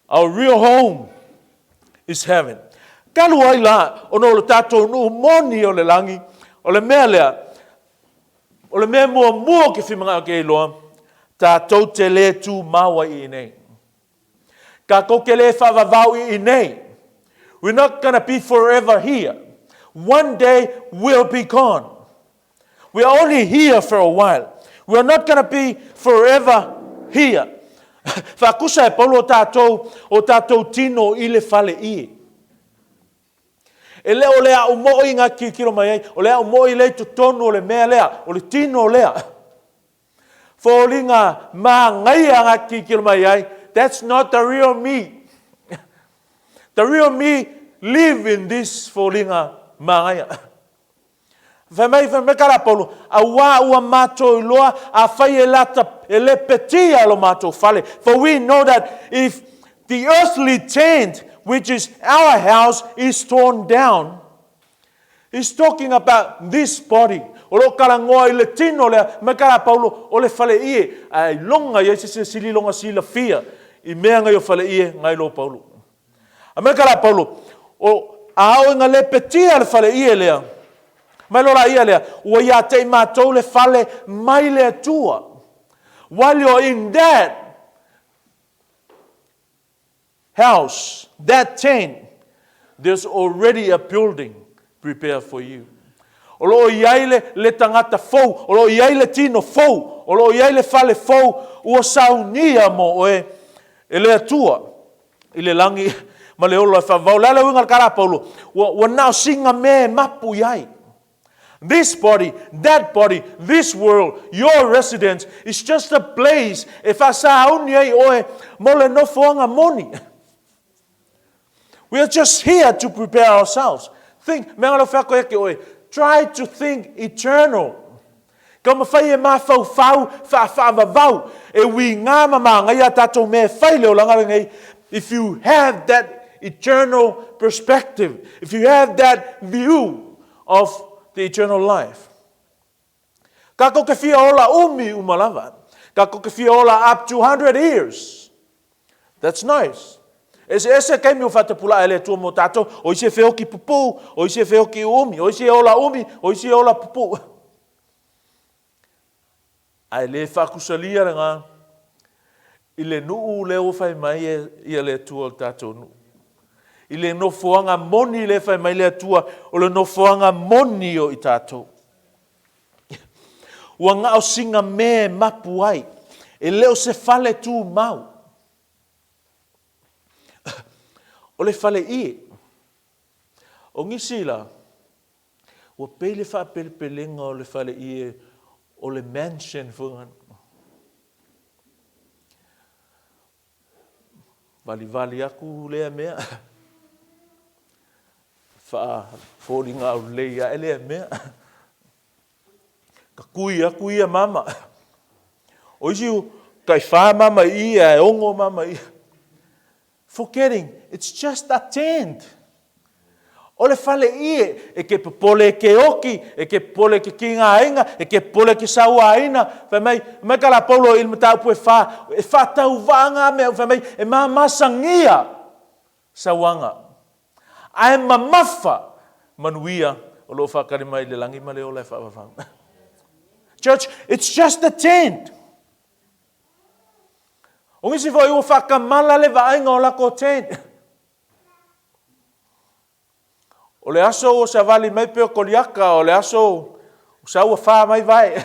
Our real home is heaven. Talu ai la, ona o le tatou nuu moni o le lagi, o le mea lea, o le mea muamua ou te fia manao e iloa, tatou te le tumau ai i inei. Tatou te le faavavau i inei. We're not gonna be forever here. One day we'll be gone. We are only here for a while. We are not gonna be forever here. Faakusa e Paulo o tatou, o tatou tino i le fale ie. E le o le a'u mo'i nga tilotilo mai ai, o le a'u mo'i lea i totonu o le mea lea, o le tino lea. Foliga manaia nga tilotilo mai ai, that's not the real me. The real me live in this foliga manaia. Fai mai, fai mai ka la Paulo, auā ua matou iloa, afai e lata, e lepetia lo matou fale. For we know that if the earthly tent, which is our house, is torn down, he's talking about this body. O lo o talanoa i le tino lea, mai ka la Paulo, o le fale ie, ae iloga i ai se sili loga silafia i mea ngai o fale ie ngai lo Paulo. A mai ka la Paulo, o a oo ina lepetia le fale ie lea, mai lo la ia lea, ua ia te i matou le fale mai le Atua. While you're in that house, that tent, there's already a building prepared for you. O lo o i ai le, le tagata fou, o lo o i ai le tino fou, o lo o i ai le fale fou ua saunia mo oe e le Atua i le lagi ma le ola e faavavau. O le a le uiga o le tala a Paulo? Ua, ua na o sina mea e mapu i ai. This body, that body, this world, your residence is just a place e faasauni ai oe mo le nofoaga moni. We are just here to prepare ourselves. Think, mea ngalo whako e ke oe, try to think eternal. Ka mawhai e mafaufau, whaawhaavavau, e ui ngā mama ngai a tātou me whai le olanga lenei. If you have that eternal perspective, if you have that view of the eternal life. Ka ko ke fia ola umi uma lava. Ka ko ke fia ola up to 100 years. That's nice. Ese ese kaimi o whatapula e le atua mo tātou, o isi e wheoki pupu, o isi e wheoki umi, o isi e ola umi, o isi e ola pupu. Ae le faakusalia lena i le nuu lea ua fai mai e ia le Atua o le tatou nuu. I le nofoaga moni lea e fai mai le Atua, o le nofoaga moni o i tatou. Ua gaosiga mea e mapu ai, e le o se fale tumau. O le fale ie. O nisi la, Ua pei le faapelepelega o le fale ie o le mansion foi ngana. Valivali aku lea mea. Faafoliga aulelei ae lea mea. Ka kui aku ia mama. O isi taiwhā mama i ia, e ongo mama i ia. Forgetting, it's just a tent. O le fale ie, e ke popole e ke oki, e ke popole e ke kīngāinga, e ke popole e ke sauāina. Fai mai, mai ka la Paulo i le mataupu e whā, e whātauwaa ngā mea, fai mai, e māmasangia sauanga. Ae mamafa manuia o lo o whakari mai le langi ma le ola e whaavavau. Church, it's just a tent. O nisi foi ua faakamala le vaaiga o lako tent. O le aso ua savali mai pea o Koliata, o le aso ua saua fa mai vae.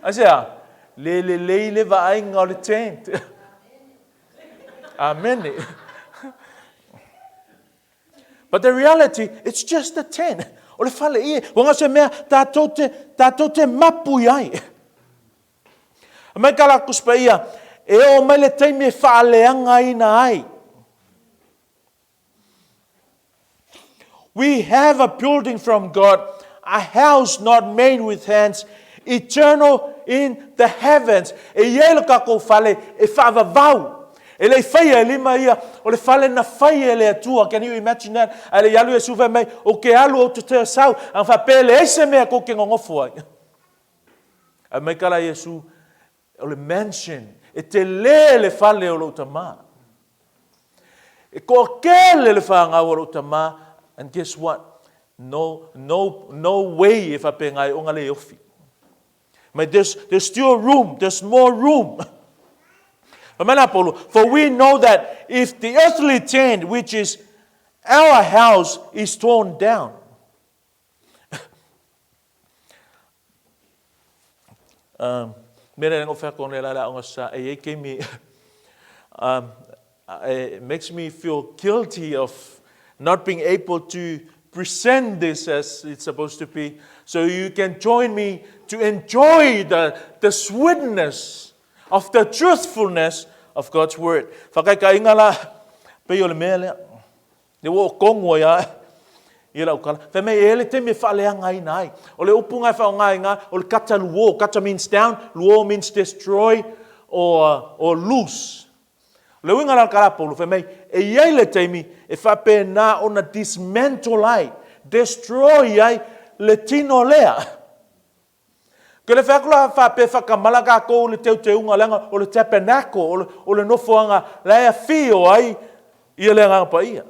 Aisea? Le lelei le vaaiga o le tent. Amene. But the reality, it's just a tent. O le fale ie, ua se mea tātou te, tātou te mapu i ai. Mai ka la Tusi Paia, e oo mai le taimi e faaleagaina ai. We have a building from God, a house not made with hands, eternal in the heavens. E i ai lo tatou fale e faavavau. E le i faia e lima ia, o le fale na fai e le Atua. Can you imagine that? Ae le i alu Iesu fai mai, o ke alu ou te te sau, a faapea e leai se mea kou te nonofo ai. Ae mai ka la Iesu, o le mansion, e telē le fale o lou tama. E toatele le fanau a lou tama, and guess what? No, no, no way e faapena ai ona le ofi. Mai there's, there's still room, there's more room. Fai mai la Paulo, for we know that if the earthly tent, which is our house, is torn down. Um, me le ngo whakon le la onga sa e e kemi um, it makes me feel guilty of not being able to present this as it's supposed to be. So you can join me to enjoy the, the sweetness of the truthfulness of God's word. Whakaikainga la, pei o le mea lea. Le ua o kongo ai a ia lau kala. Fai mai e ele taimi e faaleagaina ai. O le upu nga e faaaoga ai nga, o le kata luo. Kata means down, luo means destroy or, or lose. O le uiga la o le kala a Paulo, fai mai, e i ai le taimi e faapena ona dismantle ai, destroy ai le tino lea. Ke le whai atu la faapea whakamala kākou le teuteuga leaga o le tabernacle, o le, o le nofoaga la e afio ai ia le Agaga Paia.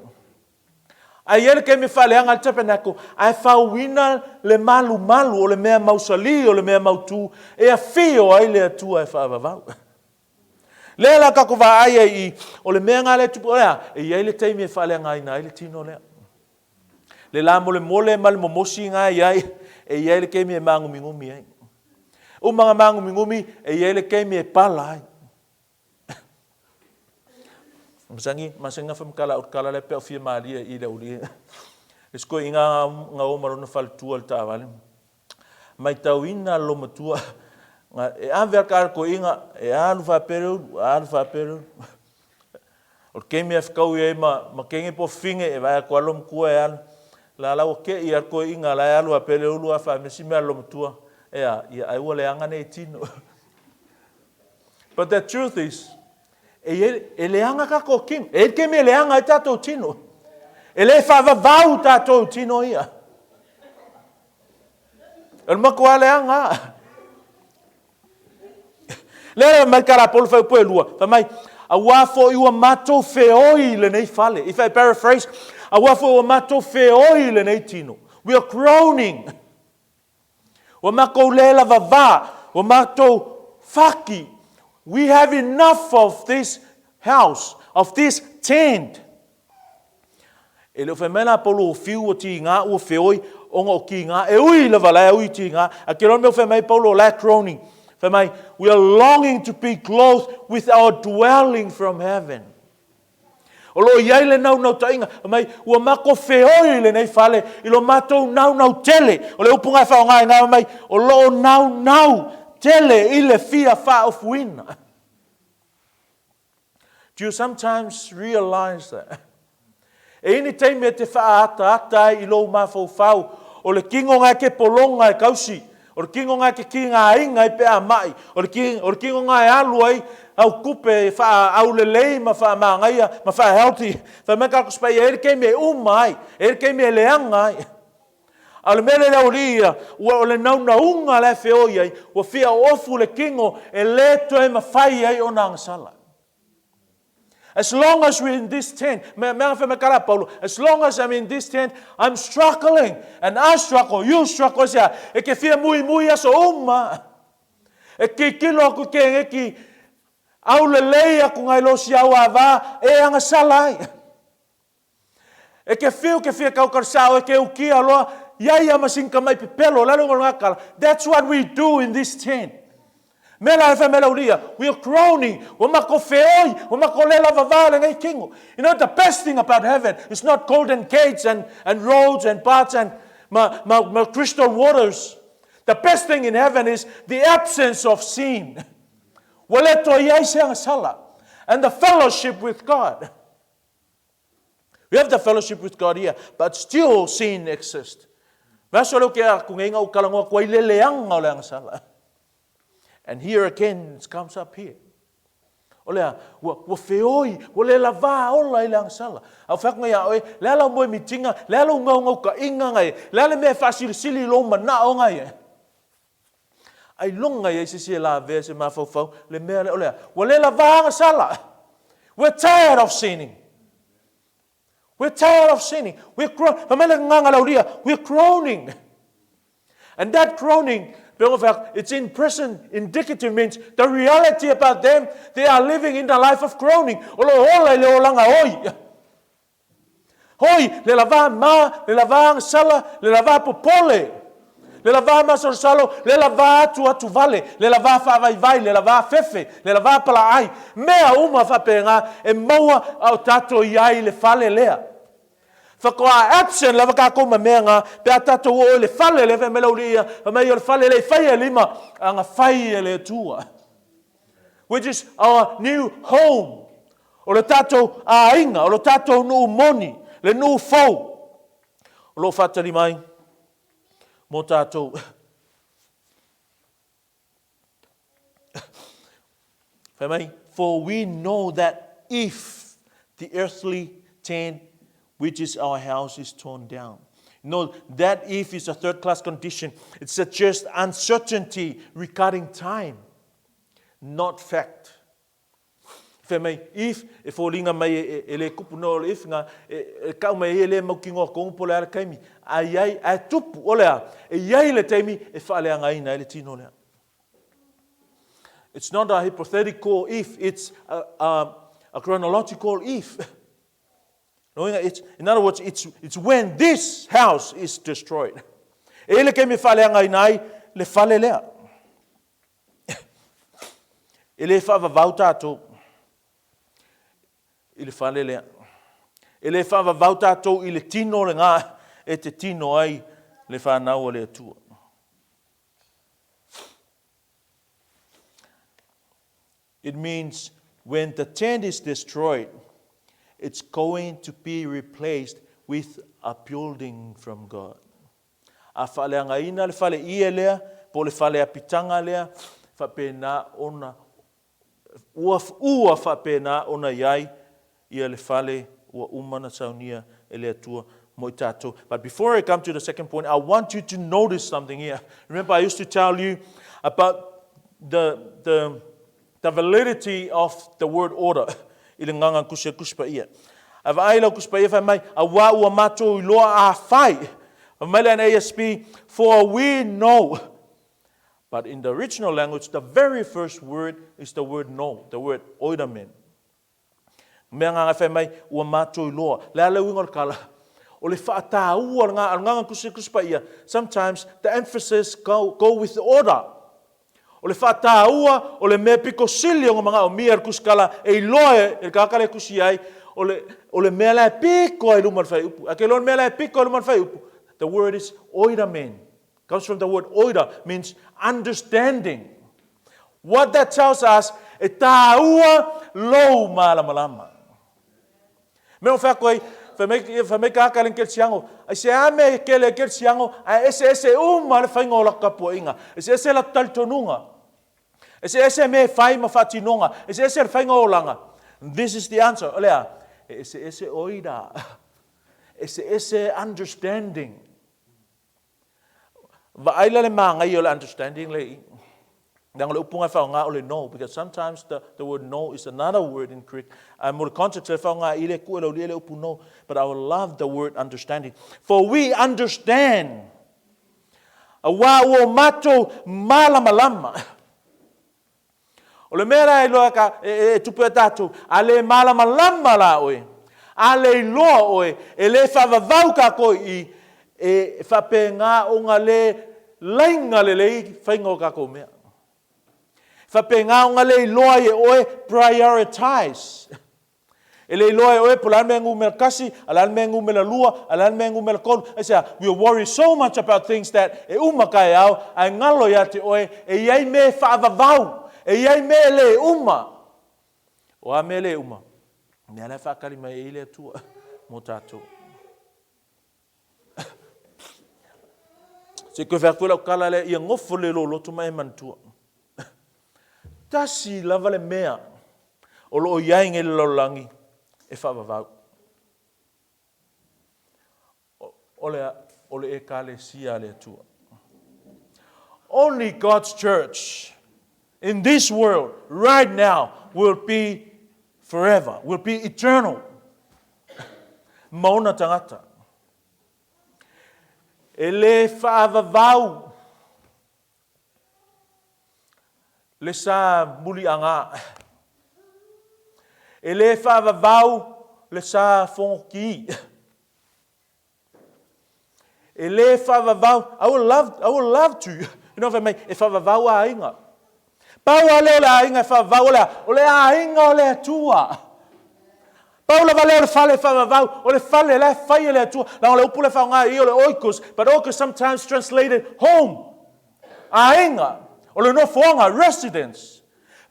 Ae i ai le taimi e faaleaga ai le tabernacle, ae fauina le malumalu o le mea mausali, o le mea mautū, e afio ai le Atua e faavavau. Lea la tatou vaai ai i, o le mea nga lea e tupu, o le a? E i ai le taimi e faaleagaina ai le tino lea. Le lamolemole ma le momosi nga e i ai, e i ai le taimi e magumigumi ai. Uma na magumigumi, e i ai le taimi e pala ai. Masangi, masangi nga whamkala o kala le pe o fia malia i le uli. Le sko i ngā ngā o marona faletua le taavale. Maitauina lo matua, nga, e ave a ka koiga, e alu faapea le ulu, alu faapea le ulu. O le taimi e fekaui ai ma, ma kenge po finge, e vaai atu lava lo matua e alu. La la ua ke'i lava le toeaina la e alu faapea le ulu, a faamea si mea a lo matua, ea, ia ai ua leaga nei tino. But the truth is, e, i ai, e leaga tatou tino. E i ai le taimi e leaga ai tatou tino. E le faavavau tatou tino ia. O le matua leaga lava. Lea la mai ka lapolu fai upu e lua, fai mai, auā foi ua matou feoi i lenei fale. If I paraphrase, auā foi ua matou feoi i lenei tino. We are groaning. Ua matou le lavavā, ua matou faki. We have enough of this house, of this tent. E le o fai mai la Paulo ua fiu ua tiga ua feoi ona o tiga, e ui lava la e ui tiga, a ke loa mea o fai mai Paulo la e groaning. Fai mai, we are longing to be clothed with our dwelling from heaven. O lo o i ai le naunautaiga, fai mai, ua matou feoi i lenei fale i lo matou naunau tele. O le upu na e faaaoga i ina, fai mai, o lo o naunau tele i le fia faaofuina. Do you sometimes realize that? E i ai ni taimi e te faaataata ai i lou mafaufau, o le kino na e ke pologa e kausi, o le kino na e ke kigaina ai pe a ma'i, o le ki, o le kino na e alu ai au tupe e faaaulelei ma faamanaia ma faa-healthy. Fai mai ka Paia, e i ai le taimi e uma ai, e i ai le taimi e leaga ai. A o le mea lea le aualii ia, ua o le naunauga la e feoi ai, ua fia oofu le kino e le toe mafai ai ona agasala. As long as we're in this tent, mea mea fai mai ka la Paulo, as long as I'm in this tent, I'm struggling, and I struggle, you struggle, aisea, e ke fia muimui aso uma. E kikilo aku ke ngeki, aulelei aku ngai lo si au ava, e agasala ai. E ke fiu ke fia kau ka sao e ke ukia loa ia ia ma sing ka mai pepelo la lunga lunga kala. That's what we do in this tent. Me la fa me la ulia. We are groaning. Ua mako feoi. Ua mako le lava va le ngai kingo. You know the best thing about heaven is not golden gates and, and roads and paths and ma, ma, ma crystal waters. The best thing in heaven is the absence of sin. Ua le toe i ai se agasala. And the fellowship with God. We have the fellowship with God here, but still sin exists. Me aso leo ke aku nei ngau kalangoa kua i le leanga o le agasala. And here again, it comes up here. O lea, ua, ua feoi, ua le lavā ola i le agasala. A o whai aku ngai a oe, le ala o moe mitinga, le ala o ngau ngau ka inga ngai, le ala mea e whaasilisili i lou manao ngai e. Ailoga i ai se isi e lavea se mafaufau le mea lea o le a? Ua le lavā agasala. We're tired of sinning. We're tired of sinning. We're groan. Fai mai le gagana a le aualii, we're groaning. And that groaning, it's in present indicative means the reality about them, they are living in the life of groaning. O lo o ola i le olaga oi. Hoi, le lavā ma, le lavā agasala, le lavā popole, le lavā masalosalo, le lavā atuatu vale, le lavā faavaivai, le lavā fefe, le lavā palaai, mea uma faapena e maua a o tatou i ai i le fale lea. Faatoa absent lava tatou ma mea na pe a tatou oo i le fale lea, fai mai le aualii ia, fai mai o le fale e le i faia e lima, a na fai e le Atua. Which is our new home. O le tatou aiga, o le tatou nuu moni, le nuu fou o lo o faatali mai mo tatou. Fai mai, for we know that if the earthly tent, which is our house, is torn down. No, that if is a third class condition. It suggests uncertainty regarding time, not fact. Fai mai, if, e foliga mai e, e, e le kupu no o le if nga, e, e kau mai ai e le mautinoa tonu po o le a le taimi. A i ai, ae tupu, o le a, e i ai le taimi e faaleagaina ai le tino lea. It's not a hypothetical if, it's a, a, a chronological if. It's, in other words, it's, it's when this house is destroyed. E i le taimi e faaleagaina ai le fale lea. E le faavavau tatou i le fale lea. E le faavavau tatou i le tino lena e te tino ai le fanau a le Atua. It means when the tent is destroyed, it's going to be replaced with a building from God. A faaleagaina le fale ie lea, po o le fale apitaga lea, faapena ona, ua, ua faapena ona i ai ia le fale ua uma ona saunia e le Atua mo i tatou. But before I come to the second point, I want you to notice something here. Remember I used to tell you about the, the, the validity of the word order i le gagana Tusi a le Tusi Paia. A vaai lau Tusi Paia fai mai, auā ua matou iloa afai. Fai mai le NASB, for we know. But in the original language, the very first word is the word know, the word oidamen. Mea ngā whai mai, ua mātou iloa. Le a le uiga o le tala, o le whaatāua o le ngā kusi kusi pa ia. Sometimes the emphasis go, go with the order. O le whaatāua o le mea piko sili o ngā manaomia e le kusikala e iloa e le tagata lea e kusi ai, o le, o le mea la e piko ai i luma o le fuaiupu. Ae ke iloa le mea la e piko ai i luma o le fuaiupu, the word is oidamen. Comes from the word oida, means understanding. What that tells us, e tāua lou malamalama. Mea o whea koe, whai mai, whai mai kākā le kelsiango, ai se a mea e kele e kelsiango, ae eseese uma le whainga o lako kapuaʻiga, eseese latou talitonuga, eseese mea e whai ma faatinoga, eseese le whainga o olaga. This is the answer. O le a? E eseese oira. Eseese understanding. Vaai la le māngai o le understanding le i. Leaga o le upu nga e faaaoga o le know, because sometimes the, the word know is another word in Greek. And mo le context le faaaoga i le ku e laulia le upu know, but I will love the word understanding. For we understand. Auā ua o matou malamalama. O le mea la e iloa ka, e, e, e tupu ia tatou, a le malamalama la oe, a le iloa oe, e le faavavau kakou i, e faapena ona le laina lelei faiga o kakou mea. Faapena ona le iloa ai e oe prioritize. E le iloa e oe po o le a le mea e numera kasi, a o le a le mea e numera lua, a o le a le mea e numera tolu. Aisea? We worry so much about things that e uma taeao, ae galo ia te oe, e i ai mea e faavavau, e i ai mea e le uma. O a mea e le uma? Mea la e faatali mai ai le Atua mo tatou. Se i toe fai atu lau tala lea, ia nofo le loloto ma e manatua. Tasi lava le mea o lo o i ai nei le lalolagi e faavavau. O le, o le Ekalesia a le Atua. Only God's church in this world right now will be forever, will be eternal. ma ona tagata. E le faavavau le sa muliaga. E le faavavau le sa fogokī. E le faavavau, I would love, I would love to, you know, fai mai, e faavavau aiga. Pau lava lea o le aiga e faavavau o le a? O le aiga o le Atua. Pau lava lea o le fale e faavavau, o le fale la e fai e le Atua. Leaga o le upu lea e faaaoga i i o le oikos, but oikos sometimes translated home. Aiga, o le nofoaga, residence.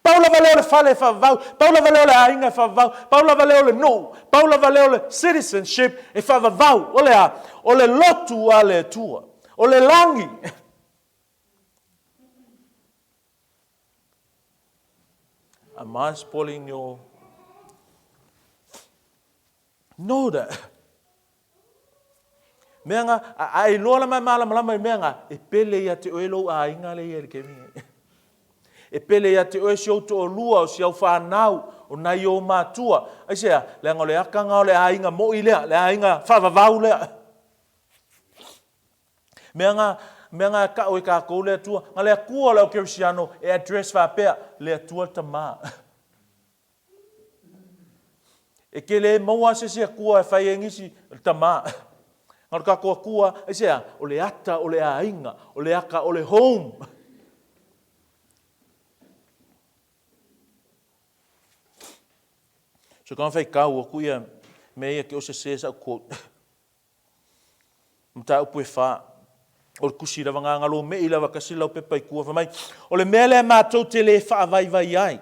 Pau lava lea o le fale e faavavau, pau lava lea o le aiga e faavavau, pau lava lea o le nuu, pau lava lea o le citizenship e faavavau. O le a? O le lotu a le Atua. O le lagi. Am I spoiling your Know that. Mea nga, a, a e iloa la mai malamalama i mea nga, e pele ia te oe lou aiga le ia i le kemi. E pele ia te oe si ou toalua, o si au whanau, o nai o matua. Aisea, leaga o le akanga o le aiga mo'i lea, le aiga whaavavau lea. Mea nga, mea nga e ka'u e kākou le Atua, nga le Atua o le au Kerisiano e address faapea, le Atua le Tamā. E ke le maua se isi Atua e fai ai nisi le Tamā. Nga o le kākou Atua, aisea, o le ata o le aiga, o le aka o le home. So ka whaikau aku ia me ia ke o se se sa quote. Mataupu e wha. O le kusi lava ngā ngalo me i lava kasi lau pepa i kua whamai. O le mea lea mātou te le whaavaivai ai.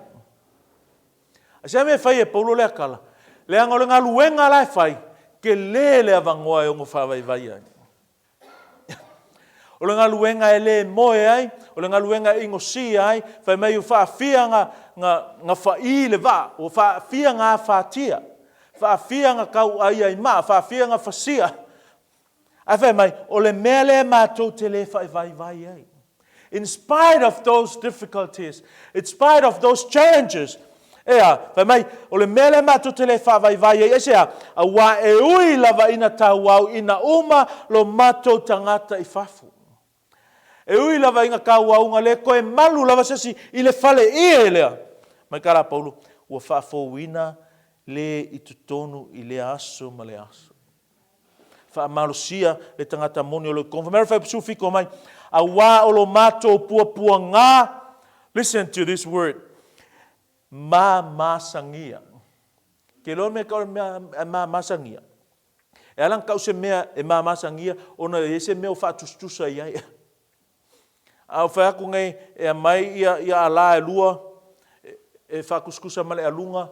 A se mea whai e Paulo lea kala. Leaga o le galuega la e fai, ke le le avangoa e ono whaavaivai ai. O le galuega e le moe ai, o le galuega e inosia ai, fai mai ua faafia nga, nga, nga fa'i le vaa, ua faafia nga afatia, faafia nga kau'ai ai maa, faafia nga fasia. Ae fai mai, o le mea lea matou te le fa'aivaivai ai. In spite of those difficulties, in spite of those challenges, ea, fai mai, o le mea lea matou te le faavaivai ai, aisea, auā e ui lava ina tauau ina uma lo matou tagata i fafo. E ui lava ina tauauga le toe malu lava se isi i le fale ie lea. Mai ka la Paulo, ua faafouina le i totonu i lea aso ma lea aso. Faamalosia le tagata moni o lo i Fai mai le fiko mai, auā o lo matou puapuagā, listen to this word, mamasagia. Ke loa mea kau mea e mamasagia. E ala kau se mea e mamasagia ona e se mea o faatusatusa i ai. A o fai aku nei e amai ia ia ala e lua e faakuskusa ma le aluga,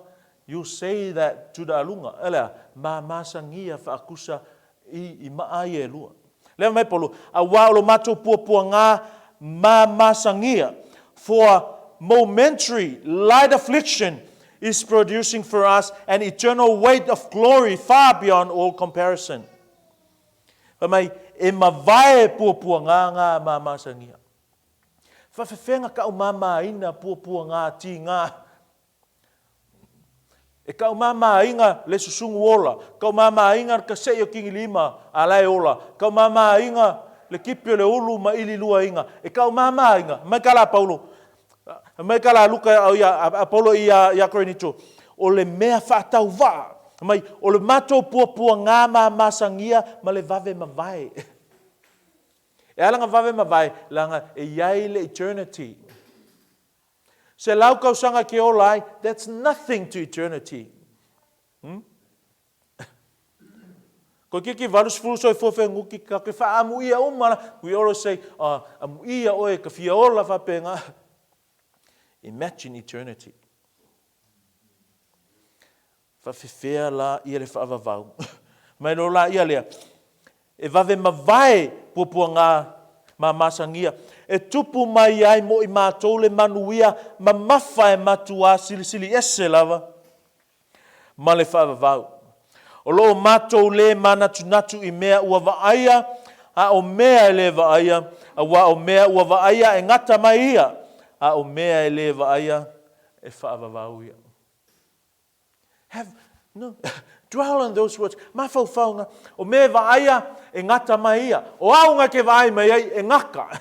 you say that to the aluga, e lea, mamasagia faakusa i i maa ia e lua. Lea mai Paulo, auā o lo matou puapuagā mamasagia, for momentary light affliction is producing for us an eternal weight of glory far beyond all comparison. Fai mai, e mavae puapuagā ngā mamasagia. Whawhewhenga ka'u māmāina puapuagā tīgā. E ka'u māmāinga le susugu ola, ka'u māmāinga le kase'i o Kingilima a la e ola, ka'u māmāinga le kipi o le ulu ma ili luainga, e ka'u māmāinga, mai ka la Paulo, mai ka la Luka o ia, a Paulo i a, ia Korinito, o le mea whaatauvaa, mai, o le matou puapuagā māmāsangia ma le vave mavae. E ala nga vave mavae, leaga e iai le eternity. Se lau kausaga ke ola ai, that's nothing to eternity. Hmm? Ko kiki 80 soifua whenguki ka ke whaamuia uma la. We always say, oh, amuia oe ka fia ola whapenga. Imagine eternity. Faafefea la ia le faavavau. Mai loa la ia lea, e vave mavae puapuagā mamasagia, e tupu mai ai mo i matou le manuia mamafa e matuā silisili ese lava ma le faavavau. O lo o matou lē manatunatu i mea ua vaaia, a o mea e lē vaaia, auā o mea ua vaaia e gata mai ia, a o mea e lē vaaia e faavavau ia. Have. No. Dwell on those words. Mafaufauga, o mea e vaaia, e gata mai ia. O au nga ke vaai mai ai, e gaka.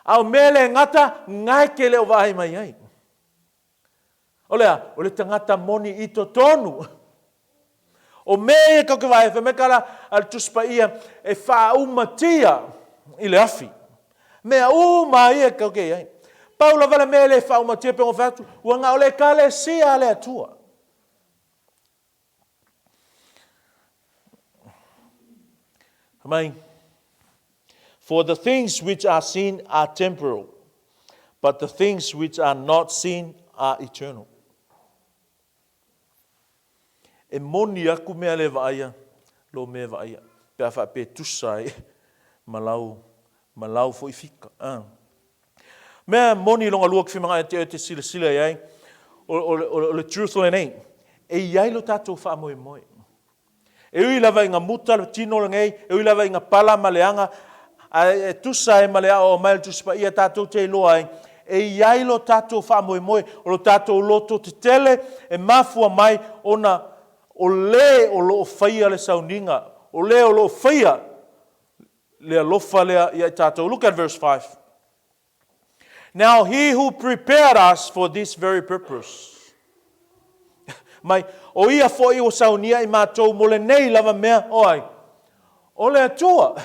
A o mea le gata, ngae ke le o vaai mai ai. O le a? O le tagata moni i totonu. O mea ia kau ke vaai, fai mai ka la a le Tusi Paia, e faaumatia i le afi. Mea uma ia kau ke i ai. Pau lava le mea e le faaumatia pe ona fai atu, ua na o le Ekalesia a le Atua. Fai mai, For the things which are seen are temporal, but the things which are not seen are eternal. E moni aku mea le vaaia, lo mea vaaia, pe a faapea tusa ai ma lau, ma lau foi fika. Ah. Mea moni longa lua ki whimangai te te silasila i ai, o, o, o, o le truth lenei, e i ai lo tātou whaamoemoe. E ui lava ina muta le tino lenei, e ui lava ina pala ma leaga, ae e tusa ai ma le aoao mai a le Tusi Paia tatou te iloa ai, e i ai lo tatou faamoemoe, o lo tatou loto tetele e mafua mai ona o le o lo o faia le sauniga, o le o lo o faia le alofa lea ia i tatou. Look at verse 5. Now he who prepared us for this very purpose. Mai, o ia foi ua saunia i matou mo lenei lava mea, o ai? O le Atua.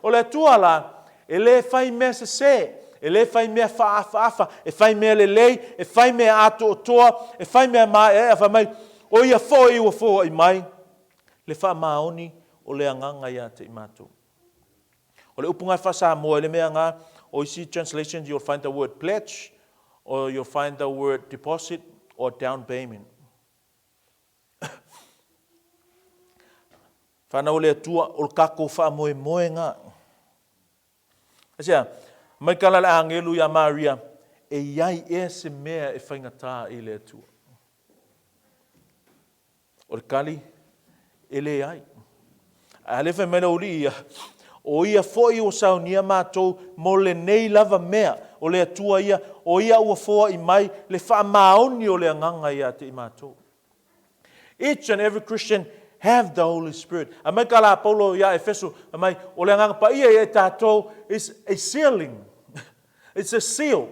O le Atua la, e le fai mea sesē, e le fai mea faaafaafa, e fai mea lelei, e fai mea atoatoa, e fai mea maeaea, fai mai, o ia foi ua foai mai le faamaoni o le agaga ia te i matou. O le upu faa-Samoa i le mea nga, o isi translations you'll find the word pledge or you'll find the word deposit or down payment. Whanau le Atua, o le kako whaamoemoe ngā. Aisea, mai kala le angelu ia Maria, e iai ea se mea e whaingatā i le Atua. O le kali, e leai. A lea fai mai le aualii ia, o ia foi ua saunia matou mo lenei lava mea, o le Atua ia, o ia ua foai mai le faamaoni o le Agaga ia te i matou. Each and every Christian have the Holy Spirit. Aumai ka la Paulo ia Efeso, aumai, o le Agaga Paia ia i tatou is a sealing. It's a seal.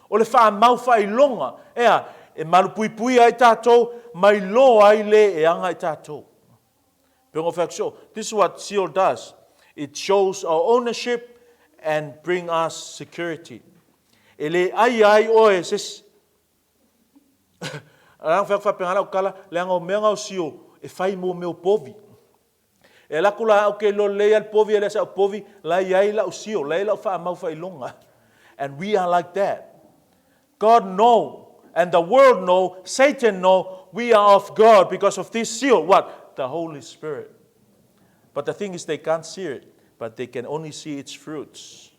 O le faamau faailoga, ea, e malupuipuia ai tatou, ma iloa ai le e aga i tatou. Pei ona fai atu soo, this is what seal does. It shows our ownership and bring us security. E le ai ai oe se isi. Leaga fai atu faapena lau tala, leaga o mea na o seal e fai mo mea o povi. E alu atu la au ke iloa lelei lava le povi e leai sau povi, la e i ai lau seal, la e i ai lau faamau faailoga. And we are like that. God know and the world know, Satan know we are of God because of this seal. What? The Holy Spirit. But the thing is they can't see it, but they can only see its fruits.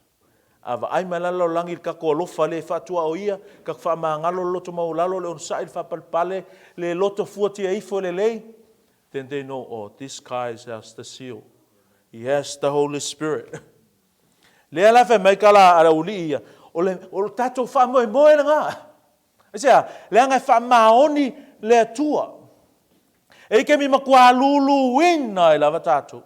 A vaai mai la le lalolagi i le tatou alofa lea e faatuaoia, tatou faamagalo le loto maualalo, le onosai, le faapalepale, le loto fuatia ifo e lelei, then they know, oh, this guy has the seal. He has the Holy Spirit. Lea la fai mai ka la a le aualii ia, o le, o le tatou faamoemoe lena. Aisea, leaga e faamaoni le Atua. E i taimi matua luluina ai lava tatou.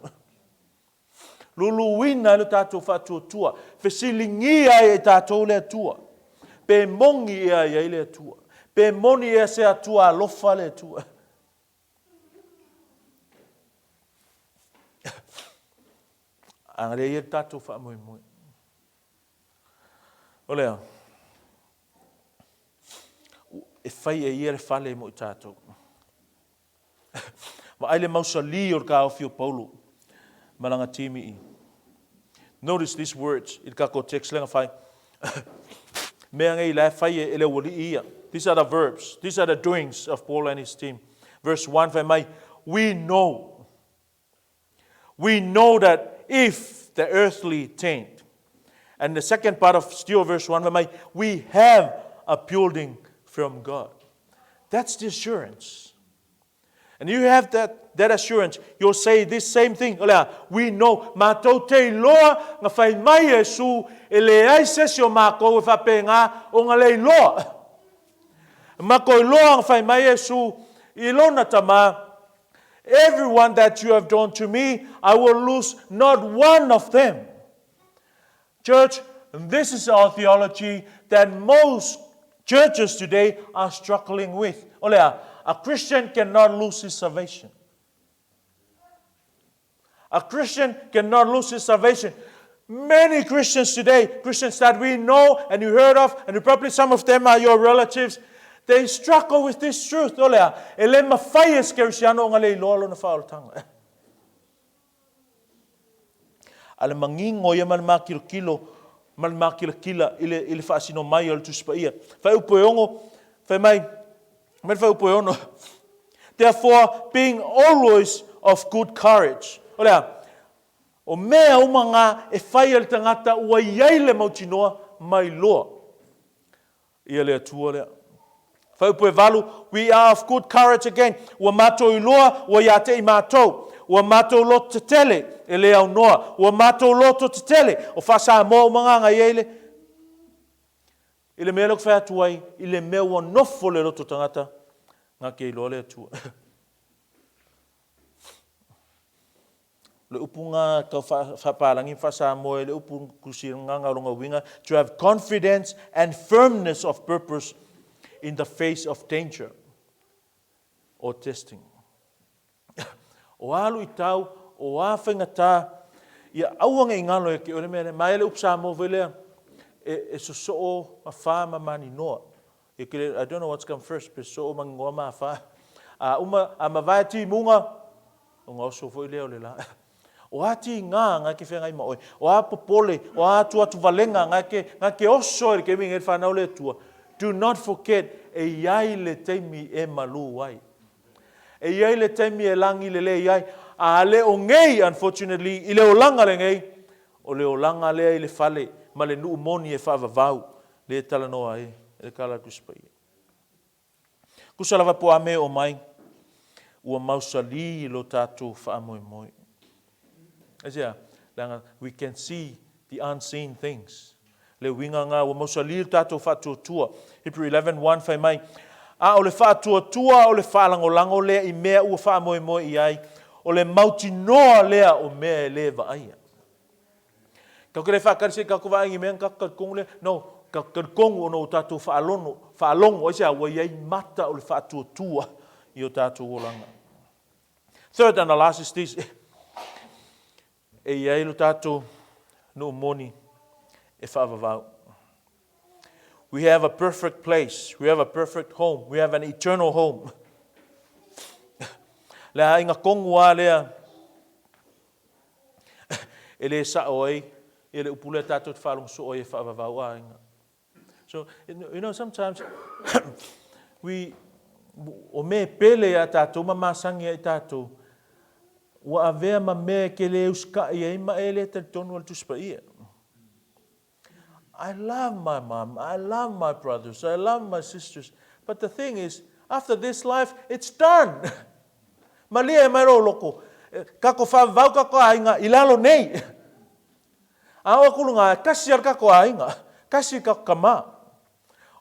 Luluina ai lo tatou faatuatua. Fesiligia ai e tatou le Atua. Pe moni ea i ai le Atua. Pe moni ea se Atua alofa le Atua. A lea ia le tatou faamoemoe. O lea, e fai e ia le fale mo i tatou. Vaai le mausali o le taofi o Paulo ma lana timi i. Notice these words i le tatou text lea na fai. Mea nei la e fai e le aualii ia. These are the verbs. These are the doings of Paul and his team. Verse 1 fai mai, we know. We know that if the earthly tent. And the second part of still verse 1 fai mai, we have a building from God. That's the assurance. And you have that, that assurance, you'll say this same thing. O lea, we know, matou te iloa na fai mai Iesu, e leai se isi o matou e faapena ona le iloa. Ma koiloa fai mai Iesu i lona Tama, Everyone that you have done to me, I will lose not one of them. Church, this is our theology that most churches today are struggling with. O le a? A Christian cannot lose his salvation. A Christian cannot lose his salvation. Many Christians today, Christians that we know and you heard of, and probably some of them are your relatives, they struggle with this truth. O le a? E le mafai e se Kerisiano ona le iloa lona faaolataga. A le manino ia ma le matilotilo ma le makilatila i le, i le faasino mai o le Tusi Paia. Fuaiupu e 6, fai mai, mai le fuaiupu e 6, Therefore, being always of good courage. O le a? O mea uma ngā e fai e le tagata ua i ai le mautinoa mai loa. Ia le Atua lea. Fuaiupu e 8, We are of good courage again. Ua matou iloa, ua ia te i matou. Ua matou loto tetele, e le aunoa. Ua matou loto tetele, o faa-Samoa uma ngā ngai ai le, i le mea lea ou te fai atu ai, i le mea ua nofo le loto tagata, ngā ke iloa le Atua. Le upu nga tau faapalagi ma faa-Samoa i le upu kusi nga o lona uiga, to have confidence and firmness of purpose in the face of danger or testing. O a luitau, o a faigata, ia aua ne i galo ia te oe le mea lea. Ma e le upu Samoa foi lea, e sosoo ma fa ma maninoa. I don't know what's come first, pe sosoo maninoa ma afa. A uma, a mavae timuga, ona oso foi lea o le la. O a tiga nga ke feagai ma oe, o a popole, o a atuatuvalega nga ke, nga ke oso ai i le taimi lenei le fanau le Atua. Do not forget, e i ai le taimi e malū ai. E i ai le taimi e lagi lelei ai. A le o nei, unfortunately, i le olaga lenei, o le olaga lea i le fale ma le nuu moni e faavavau, lea e talanoa ai e le Tala a le Tusi Paia. Tusa lava po o a mea e oo mai, ua mausali lo tatou faamoemoe. Aisea? Leaga we can see the unseen things. Le uiga nga ua mausali lo tatou faatuatua. Hebrew 11:1 fai mai, A o le faatuatua o le faalagolago lea i mea ua faamoemoe i ai, o le mautinoa lea o mea e le vaaia. Tatou te le faatali se i tatou vaai i ni mea ona tatou talitonu lea. No, tatou talitonu ona ua tatou faalono, faalogo, aisea? Ua i ai mata o le faatuatua i o tatou olaga. Third and the last is this, e i ai lo tatou nuu moni e faavavau. We have a perfect place, we have a perfect home, we have an eternal home. Le aiga tonu lava lea e le sao ai ia le upu lea tatou te faalogo soo ai e faavavau aiga. So, you know, sometimes we, o mea e pele iā tatou ma masani ai tatou, ua avea ma mea e te le usikai ai ma e le talitonu a le Tusi Paia. I love my mom, I love my brothers, I love my sisters, but the thing is, after this life, it's done. Malie mai lou loko, kako faavavau kako aiga i lalo nei. A o aku luga, e tasi a le kako aiga, tasi kako kama.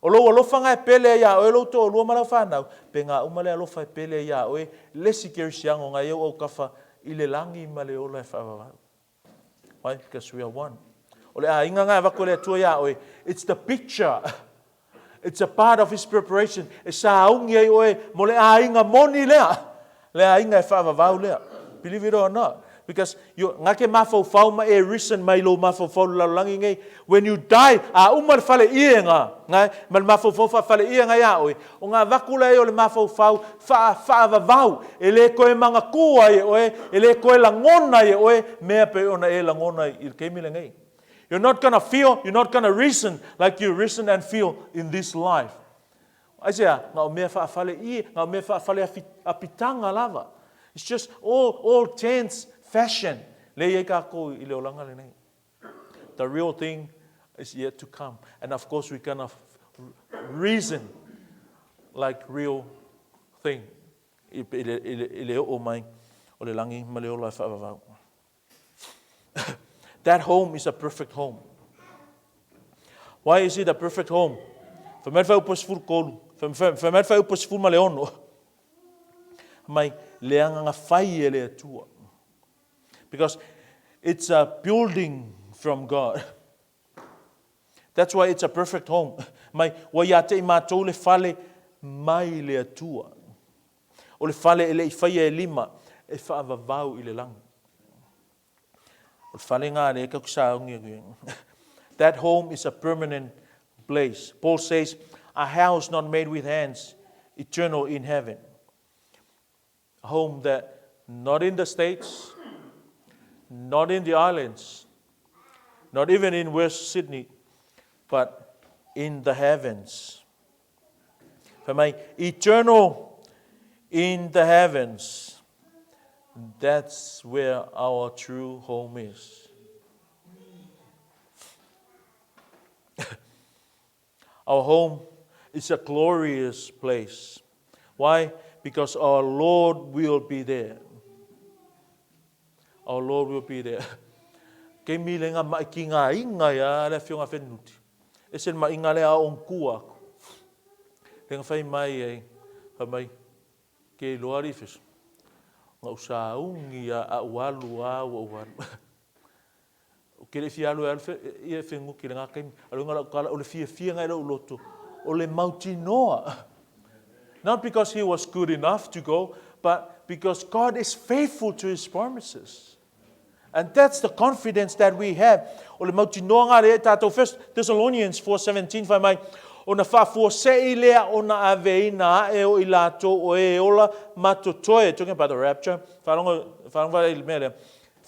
O lou alofa nga e pele ai iā oe lou toalua ma lau fanau, pe nga uma le alofa e pele ai iā oe le isi kerisiano nga i au autafa i le lagi ma le ola e faavavau. Why? Because we are one. O le aiga nga e avatu e le Atua iā oe, it's the picture. It's a part of his preparation. E sauni ai oe mo le aiga moni lea. Le aiga e faavavau lea. Believe it or not. Because you, nga ke mafaufau ma e reason mai lou mafaufau le lalolagi nei. When you die, a uma le fale ie nga, nga, ma le mafaufau faafale ie nga iā oe, o nga avatu lea o le mafaufau faa, faavavau, e le toe manatua ai e oe, e le toe lagona ai e oe, mea pei ona e lagona i le taimi lenei. You're not gonna feel, you're not gonna reason like you reason and feel in this life. Aisea, na o mea faafale ie, na o mea faafale apitaga lava. It's just all, all tense fashion le i ai kākou i le olaga lenei. The real thing is yet to come. And of course we gonna reason like real thing i le, i le, i le oo mai o le lagi ma le ola e faavavau. That home is a perfect home. Why is it a perfect home? Fai mai le fuaiupu 13. Fai mai le fuaiupu 16, mai le agaga fai e le Atua. Because it's a building from God. That's why it's a perfect home. Mai, ua ia te i matou le fale mai le Atua. O le fale e le i faia e lima, e faavavau i le lagi. O le fale ngā le ka kusaungi aku. That home is a permanent place. Paul says, a house not made with hands, eternal in heaven. A home that not in the States, not in the islands, not even in West Sydney, but in the heavens. Fai mai, eternal in the heavens. That's where our true home is. Our home is a glorious place. Why? Because our Lord will be there. Our Lord will be there. Kei mi le ngā mai ki ngā inga ia le whionga whenuti. E se mai inga le a ongkua aku. Le ngā whai mai e, whai mai, ke loa rifes. Ngā usaungi a a ualu a ua ualu. O ke le fia alu e alu fe, ia e whenguki le ngā kaimi. Alu ngā lau kala, o le fia fia ngai lau loto. O le mautinoa. Not because he was good enough to go, but because God is faithful to his promises. And that's the confidence that we have. O le mautinoa ngā lea tātou. First Thessalonians 4:17 whai mai, o na whaafuasei lea o na aveina ae o i lātou o e ola ma totoe. Talking about the rapture. Whaalongo, whaalongo i le mea lea.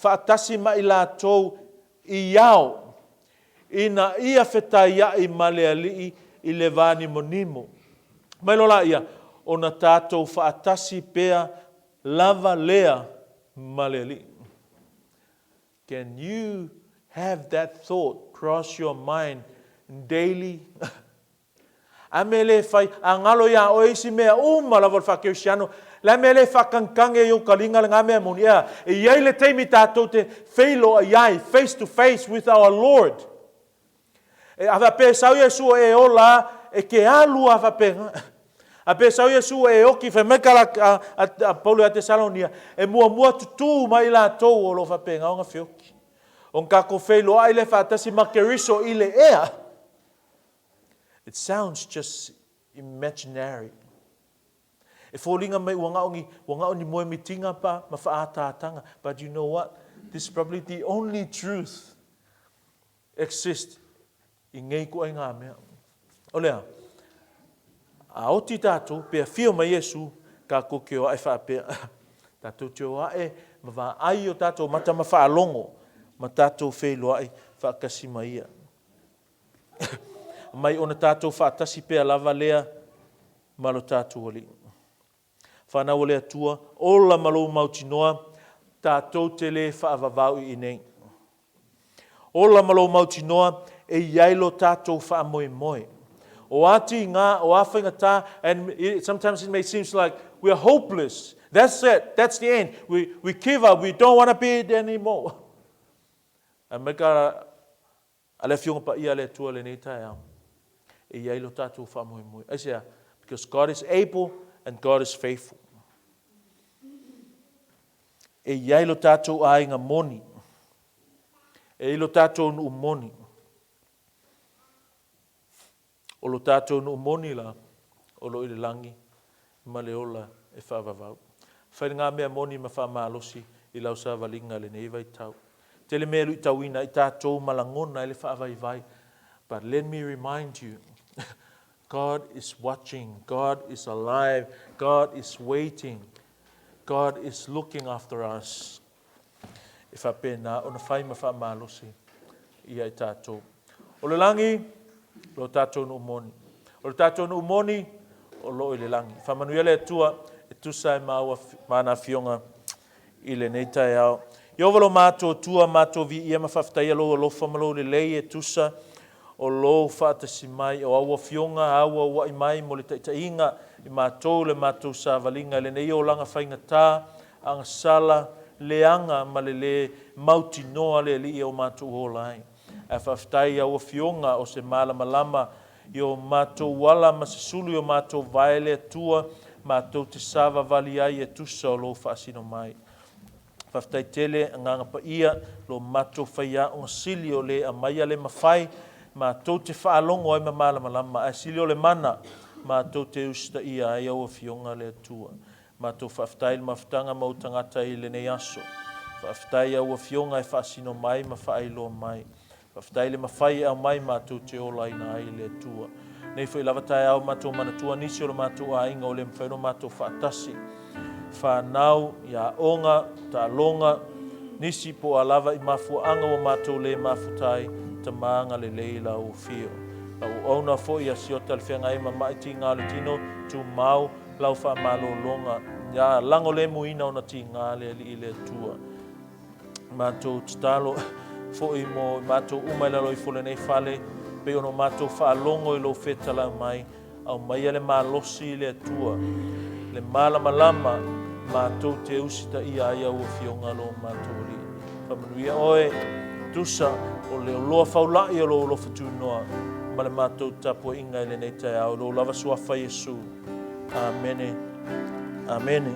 Whaatasi ma i lātou i ao, ina ia fetaiaʻi ma le Alii i le vānimonimo. Mai loa laia, ona tātou faatasi pea lava lea ma le Alii. Can you have that thought cross your mind daily? A mea le fai, a ngalo iā oe isi mea uma lava o le faakerisiano, le a mea le faakagikange i ou kaliga le ngā mea moni, ea, e i ai le taimi tātou te feiloai ai, face to face with our Lord. E, a faapea e sau Iesu e ola, e ke alu a faapea. A pe sau Iesu e oki, fai mai ka la, a, a, a Paulo ia Tesalonia, e muamua tutū mai latou o lo faapena ona feoki. Ona kākou feiloai lea faatasi ma Keriso i le ea. It sounds just imaginary. E foliga mai ua gao ni, ua gao ni moemitiga pa ma whaataatanga. But you know what? This is probably the only truth exist i ngei ko ai ngā mea. O lea, a oti tātou, pea whio mai Iesu, ka koke o ae whaapea. Tātou te o ae, ma wā ai o tātou mata ma whaalongo, ma tātou wheiloai whaakasi mai ia. Mai ona tātou whaatasi pea lava lea ma lo tātou Alii. Whanau o le Atua, ola ma lou mautinoa, tātou te le whaavavau i inei. Ola ma lou mautinoa, e iai lo tātou whaamoemoe. O ati ngā, o a whaingatā, and it, sometimes it may seem like we are hopeless. That's it. That's the end. We, we give up. We don't want to be it anymore. A me ka A le Afioga Paia a le Atua lenei taeao, e i ai lo tātou whaamoemoe. Aisea, because God is able and God is faithful. E i ai lo tātou āinga moni. E i lo tātou nuu moni. O lo tātou nuu moni la, o lo i le langi, ma le ola e whaavavau. Whai ngā mea moni ma whaamalosi i lau savalinga lenei vaitau. Tele mea luitauina i tātou ma lagona i le faavaivai. But let me remind you, God is watching, God is alive, God is waiting, God is looking after us. E faapena ona fai ma faamalosi ia i tātou. O le lagi, lo tātou nuu moni. O le tātou nuu moni, o loo i le lagi. Faamanuia le Atua e tusa ai ma au ma ana afioga i lenei taeao. Ieova lo matou Atua, matou viia ma faafetaia lou alofa ma lou lelei e tusa o lou faatasi mai, o au afioga au aua'i mai mo le taitaiga i matou le matou savaliga i lenei olaga faigata, agasala, leaga ma le lē mautinoa le Alii o matou ola ai. Ae faafetai i au afioga o se malamalama I o matou ala ma susulu i o matou vae le Atua, matou te savavali ai e tusa o lou faasino mai. Faafetai tele Agaga Paia, lo matou faiaoga sili o le aumaia le mafai, matou te faalogo ai ma malamalama, ae sili o le mana, matou te usitaia ai au Afioga le Atua. Matou faafetai i le mafutaga ma ou tagata i lenei aso. Faafetai i au Afioga e faasino mai ma faailoa mai. Faafetai le mafai e aumai matou te olaina ai le Atua. Nei foi lava taeao matou manatua nisi o lo matou aiga o le mafai ona matou faatasi. Whanau, i aoga, taaloga, nisi po a lava i mafuaaga ua matou le mafuta ai, Tama agalelei la ou afio. Lau auauna foi ia Siota le feagai ma ma'i tiga o le tino, tumau lau faamalologa, ia lagolemuina ona tiga le Alii le Atua. Matou tatalo foi mo matou uma i lalo ifo o lenei fale, pei ona matou faalogo i lou fetalau mai, aumaia le malosi i le Atua, le malamalama matou te usitaia ai au Afioga lo matou Alii. Faamanuia oe, tusa o le oloa faulai o lou alofa tunoa ma le matou tapuaiga i lenei taeao, i lou lava suafa Iesu. Amene. Amene.